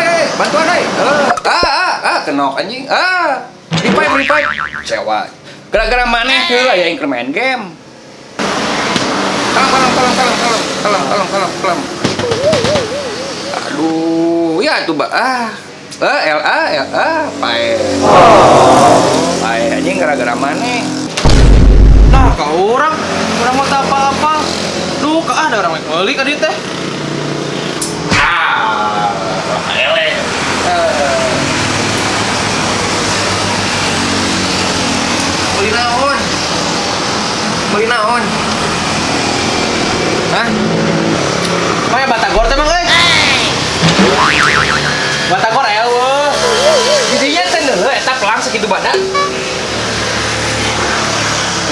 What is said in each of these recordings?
Eh, bantuan euy. Kenok anjing. Ah, revive, revive. Cewa. Gara-gara maneh heula ya yang main game. Tolong, tolong, tolong, tolong, tolong, tolong, tolong, tolong, tolong. Aduh, ya tuh, Mbak. Ah. LA, LA, pae. Pae anjing gara-gara maneh. Nah, ka urang, urang mah teu apa-apa. Duh, ka ada orang meuli ka dieu teh. Ah, eleh. Beli naon? Beli naon? Hah? Maya batagor teh mang euy. Batagor aya eueuh. Jadinya teh deuleu eta pelang sakitu badan.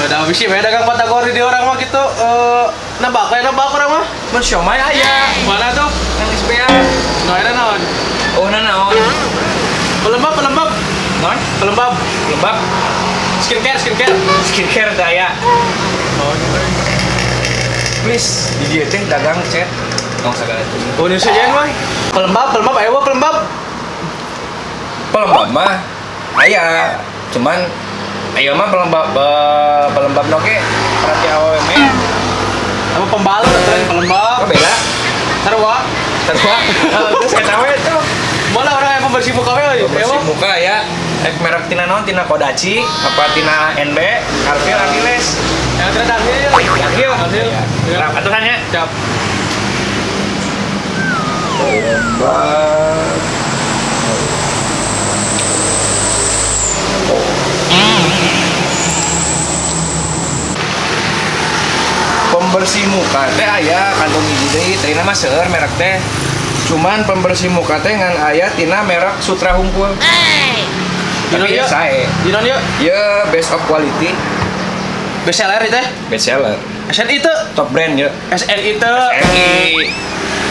Udah bisi we dagang batagor di dieu urang mah kitu nebak we nebak urang mah. Mun siomay aya. Mana tuh? Nang SPA. Nu aya naon? Oh, na naon? Pelembab, pelembab. Naon? Pelembab. Pelembab. Skincare, skincare. Skincare teh aya. Oh, gitu. Please, di dieu teh dagang cet. Tong sagala teh. Oh, ini saja mah. Pelembab, pelembab, ayo pelembab. Pelembab mah aya, cuman aya mah pelembab pelembab oge perhati awewe meh. Apa pembalut atuh pelembab. Oh, beda. Sarua. Sarua. Terus eta we tuh. Malah orang yang pembersih muka we euy. Pembersih muka ya. Merek tina naon? Tina Kodachi, apa tina NB, Carvil, Ardiles. Yang tina Dunhill. Dunhill. Dunhill. Siap, aturan ya. Siap. Pelembab. Pembersih muka teh aya kantong hiji deui, teh mah seueur merek teh. Cuman pembersih muka teh ngan aya tina merek Sutra hungkul. Tapi ya sae. Dina ieu? Ieu best of quality. Best seller ieu teh. Best seller. SNI teu. Top brand ya. SNI teu. SNI.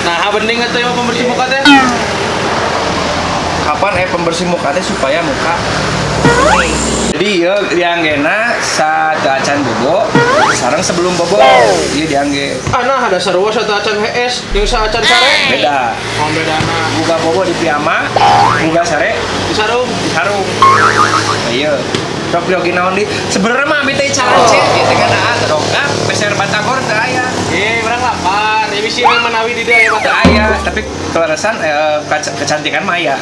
Nah, bening atuh ieu pembersih muka teh. Kapan pembersih muka teh supaya muka bening. Jadi ieu dianggena sateuacan bobo, sareng sebelum bobo. Ieu diangge. Ah, nah ada sarua sateuacan HS jeung saacan sare. Beda. Oh, bedana. Buka bobo di piyama, buka sare di sarung. Di sarung. Nah, iya. Sok yogi naon di. Sebenarnya mah abi teh cara cek ieu teh kan aa dongkap peser batagor teu aya. Eh, urang lapar. Ya bisi we manawi di dieu aya Teu batagor. aya, tapi keleresan kecantikan mah aya.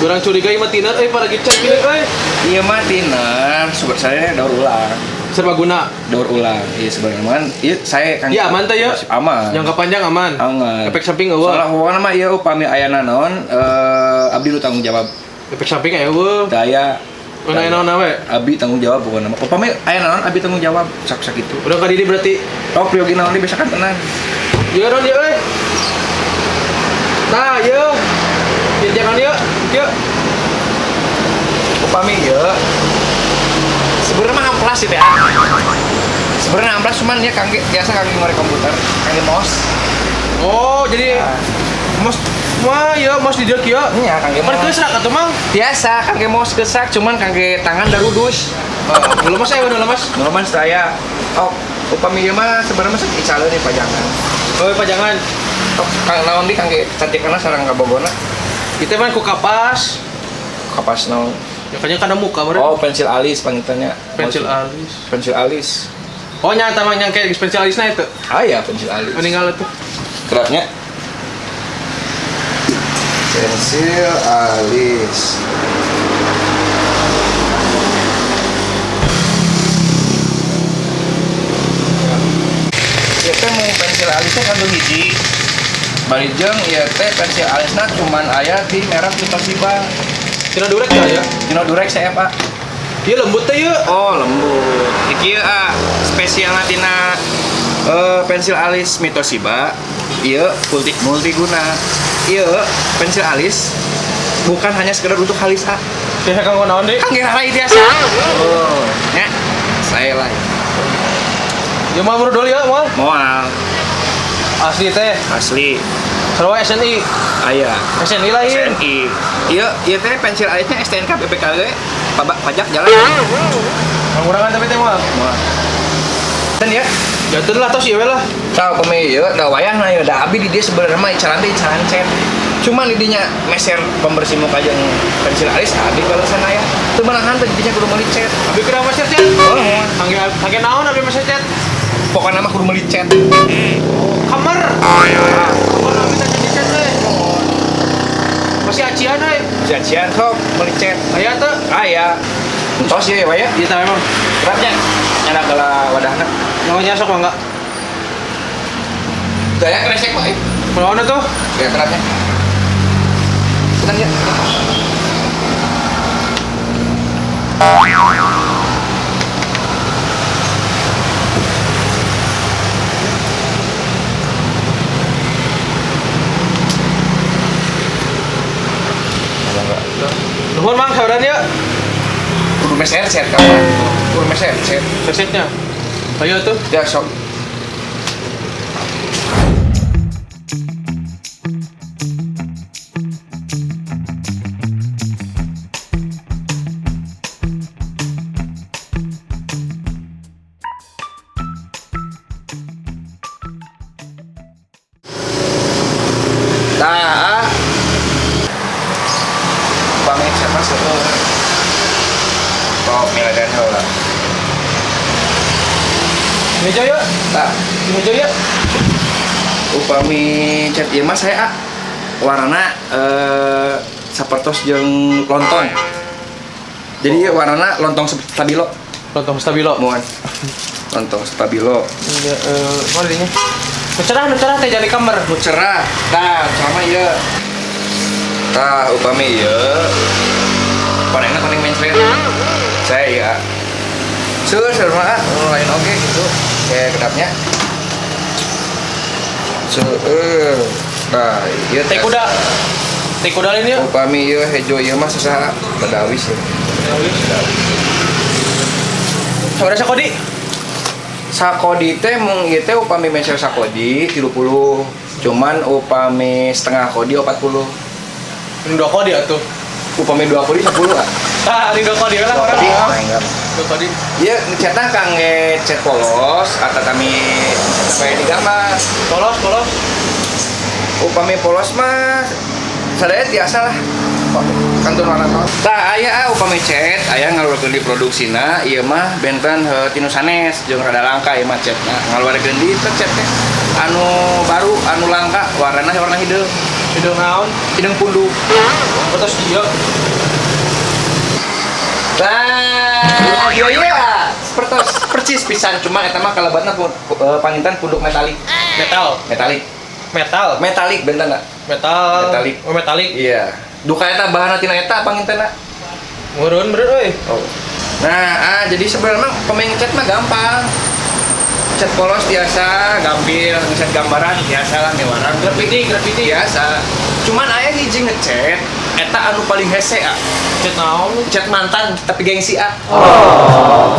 Urang curiga ieu mah tiner euy para gicat gini euy. Ieu mah tiner, sebenarnya daur ulang. Serbaguna. Daur ulang. Iya sebenarnya mah kan ieu saya kan. Iya aman teh ya. Aman. Jangka panjang aman. Aman. Efek samping eueuh. Soalnya pokoknya mah ieu upami aya naon abdi nu tanggung jawab. Efek samping aya eueuh. Teu aya. Mana aya naon we? Abi tanggung jawab pokoknya mah. Upami aya naon abi tanggung jawab sak sakitu. Urang ka diri berarti. Oh, priyogi naon di bisa kan tenang. Ieu naon ieu euy. Nah, ieu. Ieu jangan ieu. Ieu. Upami ieu sebenarnya mah amplas sih teh. Sebenarnya amplas cuman ya kangge biasa kangge ngorek komputer, kangge mouse. Oh, jadi Nah. mouse wah, ieu mouse di dieu kieu. Iya, kangge Pan mouse. keusrak atuh mang. Biasa kangge mouse kesak cuman kangge tangan darudus. Oh, belum mas aya belum mas. Nu lemas saya. Oh, upami ieu mah sebenarnya mah icaleun di pajangan. Oh, pajangan. Tok kang naon di kangge kecantikanna sareng kabogona. Kita mah ku kapas. Kapas naon? Ya kayaknya kana muka meureun. Oh, pensil alis pangitannya. Pensil alis. Pensil alis. Oh, nyata mah yang kayak pensil alisna itu. Ah ya, pensil alis. Meninggal itu. Keraknya. Pensil alis. Ieu teh mau pensil alisnya kandung hiji. Bari jeung ieu teh pensil alisna cuman aya di merek Toshiba. Tina Durex ya ya? Tina Durex saya, Pak. Ieu lembut teh ieu. Oh, lembut. Iki ah spesialna tina pensil alis Mitoshiba. Ieu multiguna. Ieu pensil alis bukan hanya sekedar untuk alis ah. Biasa kanggo naon deui? Kangge rai biasa. Oh, nya saya lah. Ya moal murudul ya moal. Moal Asli teh. asli. Sarua SNI. Aya. SNI lain. SNI. Ieu ieu teh pensil alisnya STNK BPKG pajak jalan. Kurangan tapi teh moal. Moal. Dan ya, Jatuh lah tos ieu we lah. tahu kami ieu da wayahna ieu da abi di dieu sebenarnya mah icalan teh icalan cet. Cuman didinya meser pembersih muka jeung pensil alis abi balasan aya. Teu meunang teh didinya kudu meuli cat. Abi kudu meser cat. Oh, Kangge kangge naon abi meser cat? Pokokna mah kudu meuli cat. Kamar. Kamar abi teh jadi cat we. Masih acian we. Jajian sok meuli cat. Aya teu? Aya. Entos ye we ya. Iya tah memang. Beratnya nyana heula wadahna. Namanya sok mangga. Daya kresek mah. Kunaon tuh? Ya keratnya. Tenang ya. Nuhun Mang, sauran ya. Kudu meser set kapan? Kudu meser set. Setnya. Ayo tuh. Ya sok. Tah, pamit siapa seueur. Top miladan heula. Meja yuk. Tah, Di meja yuk. Upami cat ieu mah saya warna sapertos jeung lontong. Jadi ieu warnana lontong stabilo. Lontong stabilo. Muan. Lontong stabilo. Iya, mana dinya? Nu cerah teh jadi kamar. Nu cerah. Tah, sama ieu. Tah, upami ieu konengna koneng mencret. Saya ieu. Seueur seueur mah nu lain oge gitu. Kayak kedapnya. Seueur. Tah, ieu Teh kuda. Teh kuda lain yuk. Upami ieu hejo ieu mah susah badawis ya. Sabaraha sakodi? Sakodi teh mung ieu teh upami meser sakodi 30. Cuman upami setengah kodi 40. Ini dua kodi atuh. Upami dua kodi 10 ah. Ah, ini dua kodi lah orang. Kodi, enggak. Dua kodi. Ieu ngecatna kangge cat polos atau kami sampai digambar. Polos, polos. Upami polos mah sadaya tiasa lah. Kantun warna tos. Tah aya upami cat aya ngaluarkeun di produksina ieu mah benten tinu sanes jeung rada langka ieu mah catna. Ngaluarkeun di teh cat teh anu baru anu langka warnana warna hideung. Hideung naon? Hideung punduk. Atos dieu. Tah, ieu ieu pertos percis pisan cuma eta mah kalebatna panginten punduk metalik. Metal. Metalik. Metal. Metalik benten Metal. Metalik. Oh, metalik. Iya. Duka eta bahanna tina eta pangintenna. Meureun bener euy. Oh. Nah, jadi sebenarnya pemain ngecat mah gampang. Cat polos biasa, gampil, ngecat gambaran biasa lah mewarang. Graffiti, graffiti. Biasa. Cuman aya hiji ngecat eta anu paling hese ah. Cat naon? Cat mantan tapi gengsi ah. Oh.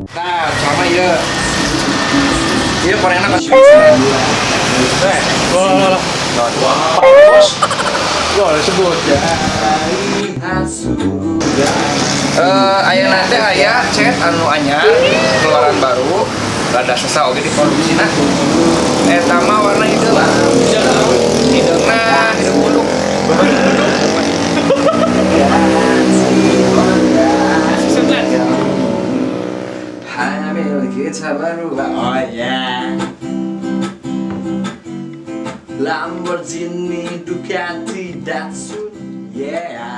Nah, sama ieu. Ieu konengna kan. Loh, loh, loh. Bos. Loh, disebut ya. Ayeuna teh aya cat anu anyar, keluaran baru, rada sesa oge diproduksina. Eta mah warna hideung lah. Hideungna hideung punduk. Hamil kita baru. Oh yeah. Lamborghini, Ducati, Datsun. Yeah.